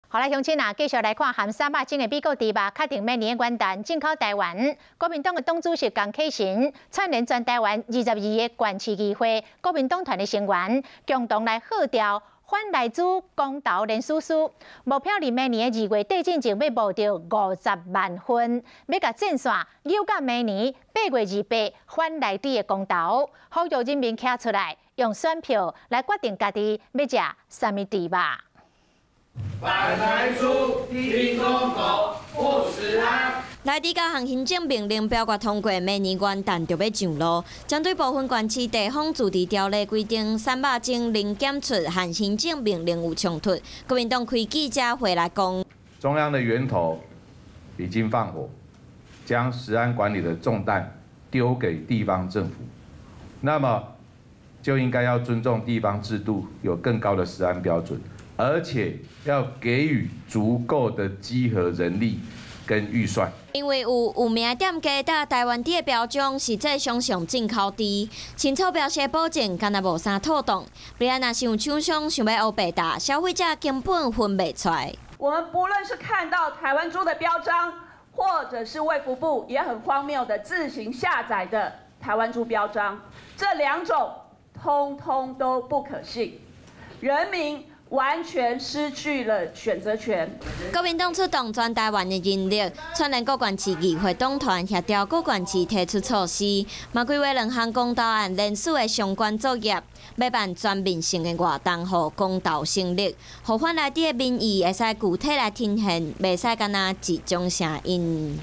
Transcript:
好來，鄉親啊，繼續來看含300種的美國豬肉，確定明年元旦進口台灣。國民黨的黨主席江啟臣串聯全台灣22個縣市議會國民黨團的成員，共同來號召反萊豬公投連署書，目標佇明年的2月底進前欲募著50萬份，欲共陣線扭到明年8月28反萊豬的公投，呼籲人民徛出來，用選票來決定家己欲食啥物豬肉。反萊豬，聽公投，護食安。萊豬九項行政命令表決通過，明年元旦就欲上路。針對部分縣市地方自治條例規定，瘦肉精零檢出和行政命令有衝突，國民黨開記者會來講：中央的源頭已經放火，將食安管理的重擔丟給地方政府，那麼就應該要尊重地方制度，有更高的食安標準。而且要給予足夠的稽核人力跟預算。因為有有名店家佮台灣豬的標章，實際上上進口豬，清楚標示保證，敢若無啥妥當。不然若是有廠商想欲烏白搭，消費者根本分袂出來。我們不論是看到台灣豬的標章，或者是衛福部也很荒謬的自行下載的台灣豬標章，這兩種通通都不可信，人民完全失去了選擇權。國民黨出動全台灣的人力，串聯各縣市議會黨團協調各縣市提出措施，嘛規劃兩項公投案連署的相關作業，欲辦全面性的活動，予公投成立，予反萊豬的民意會使具體來呈現，袂使干焦一種聲音。